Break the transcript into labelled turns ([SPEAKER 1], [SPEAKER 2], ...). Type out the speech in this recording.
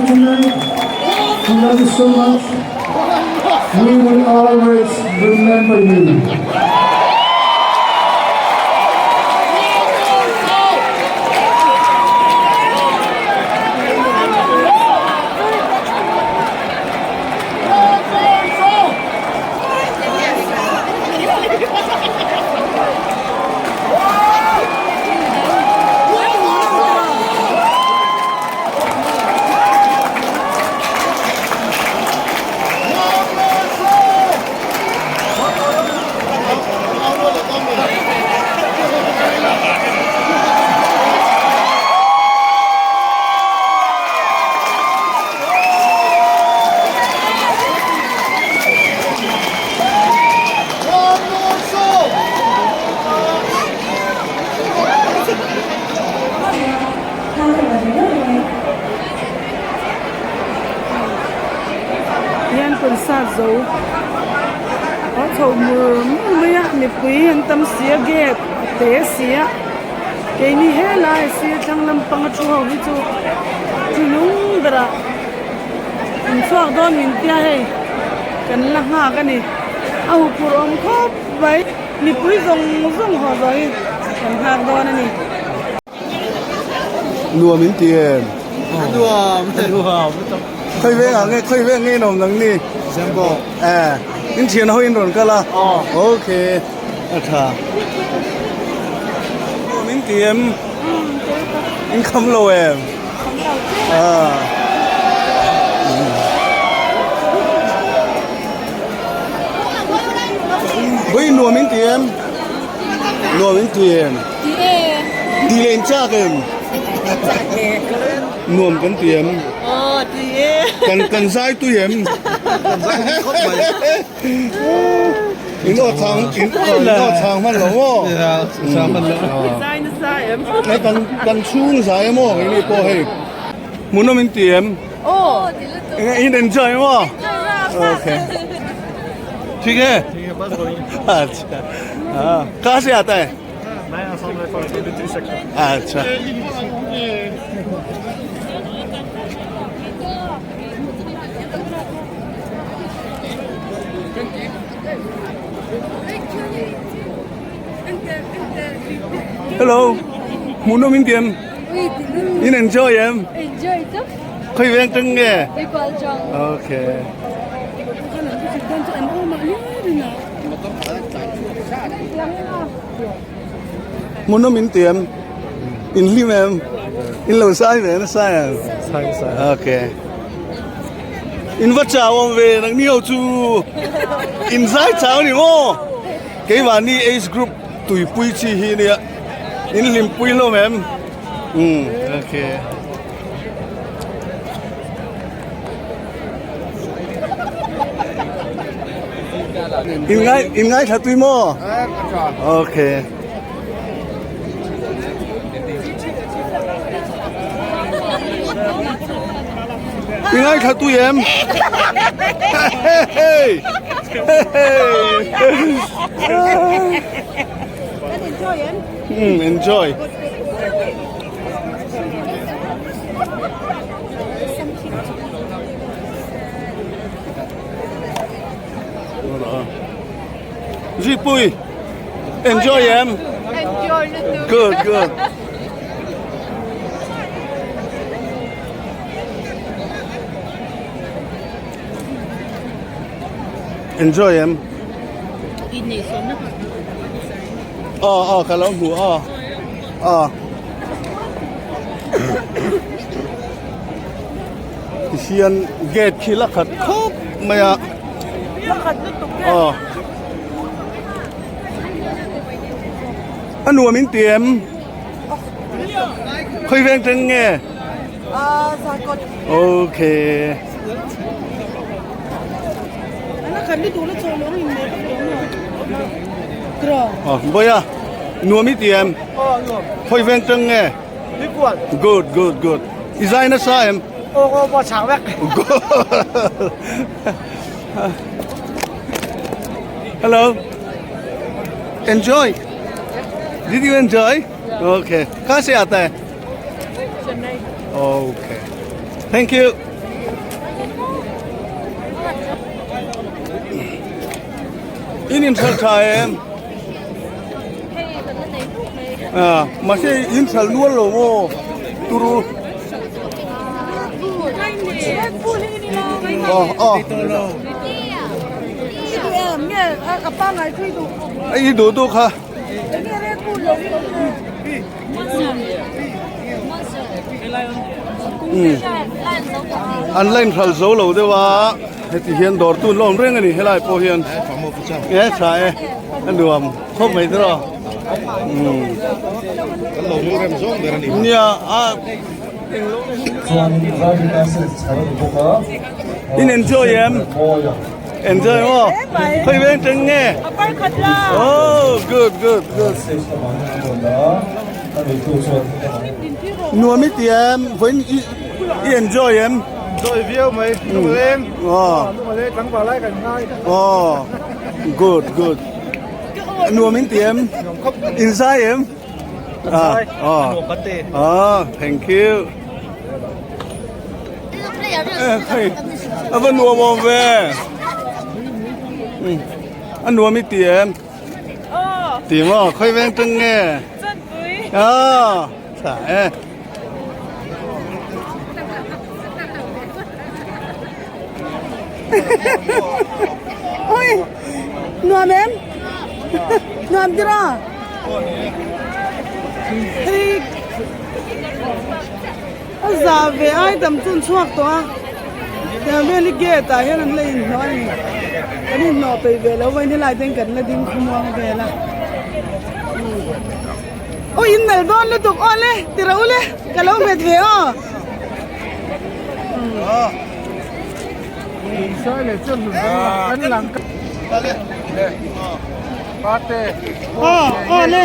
[SPEAKER 1] tonight. We love you so much. We will always remember you.
[SPEAKER 2] Hian concert zo a chho mur mur mai a mipui an tam si a gate a te si a keini helai sir thlang lampang a thu ho hi chu thu lung berah in chhuak dawn min tia hei kan la nghak a ni a huphurh awm khawp mai mipui zawng zawng haw zawh hi kan nghak dawn a ni.
[SPEAKER 3] Nuam in ti em? Nuam nuam Khoi veng ah nge khoi veng nge in awm nang ni? Zembo. Eh in thian ho in rawn kal a? Okay a tha. Nuam in ti em? In kham lo em? Kham lo che. Ah. Bui nuam in ti em? Nuam in ti em?
[SPEAKER 4] Ti e.
[SPEAKER 3] Ti leh in chak em?
[SPEAKER 4] Chak e.
[SPEAKER 3] Nuam kan ti em?
[SPEAKER 4] Aw ti e.
[SPEAKER 3] Kan kan zai tui em?
[SPEAKER 5] Kan zai tui khawp mai.
[SPEAKER 3] In aw chang in aw chang hman lo maw?
[SPEAKER 5] Chang hman lo.
[SPEAKER 2] Zai nasa em?
[SPEAKER 3] Hei kan kan chhung zai em aw keini pawh hei. Hmuhnawm in ti em?
[SPEAKER 4] Aw ti lutuk.
[SPEAKER 3] In enjoy maw?
[SPEAKER 4] Enjoy rap.
[SPEAKER 3] Okay. ठीक है अच्छा हाँ कहाँ से आता है अच्छा Hello, muốn đâu mình tìm? In enjoy em.
[SPEAKER 4] Enjoy too.
[SPEAKER 3] Khơi veng trưng nghe. Okay. Muốn nó mình tìm. In lim em. In lo sai ve na sai em.
[SPEAKER 5] Sai sai.
[SPEAKER 3] Okay. In va chau awm ve nang ni ho chu. In zai chau ni maw? Keimahni age group tuipui chi hi nia. In hlimpui hlawm em? Umm okay. In ngai in ngai thla tui maw? Okay. I ngai thla tui em? Hey! Hey!
[SPEAKER 2] Enjoy em?
[SPEAKER 3] Enjoy. Zipui, enjoy em?
[SPEAKER 4] Enjoy lutuk.
[SPEAKER 3] Good, good. Enjoy em? Ờ, ờ, ka lo hmu, ờ, ờ. Tihian gate khi la khat khawp mai a.
[SPEAKER 2] La khat lutuk e.
[SPEAKER 3] Aw. A nuam in ti em? Khawi veng teng nge?
[SPEAKER 2] Ah, Zarkawt.
[SPEAKER 3] Okay.
[SPEAKER 2] La khat lutuk la chaw lawng in nei vak lo maw? Tiraw.
[SPEAKER 3] Aw, Bawia, nuam i ti em?
[SPEAKER 5] Aw, nuam.
[SPEAKER 3] Khawi veng teng nge? Good, good, good. I zai nasa em?
[SPEAKER 5] Aw, aw, maw chang vek.
[SPEAKER 3] Good. Hello. Enjoy. Did you enjoy? Okay. कहाँ से आता है?
[SPEAKER 2] Chennai.
[SPEAKER 3] Okay. Thank you. In inhralh tha em? Ah, mahse in hralh nual lo maw? Turu. Aw aw. I duh duh kha. An la inhralh zo lo deuh a heti hian dawr tun la awm reng a ni helai pawh hian e tha e a nuam khawp mai te rawh nia a in enjoy em enjoy maw khawi veng teng nge oh good good good Nuam i ti em? Vawiin i i enjoy em?
[SPEAKER 5] Enjoy viau mai, lung a leng.
[SPEAKER 3] Aw.
[SPEAKER 5] Lung a leng tlangval lai kan ngai.
[SPEAKER 3] Aw, good good. Nuam in ti em?
[SPEAKER 5] Nuam khawp.
[SPEAKER 3] In zai em?
[SPEAKER 5] Kan zai.
[SPEAKER 3] Aw.
[SPEAKER 5] Nuam kan ti.
[SPEAKER 3] Aw, thank you. Hei, a va nuam awm ve. A nuam i ti em? Ti maw, khawi veng tang nge?
[SPEAKER 2] Chanpui.
[SPEAKER 3] Aw, tha e.
[SPEAKER 2] Oi, nuam em? Nuam tira? Hei, a za ve ai tam chu an chhuak tawh a. Tiang vel hi gate ah hian an la inhnawh a ni. Kan inhnawh peih ve lo vawiin helai te hian kan la ding khawmuang vel a. Aw in nal dawn lutuk aw le ti ro le ka lo hmet ve aw. Aw aw le.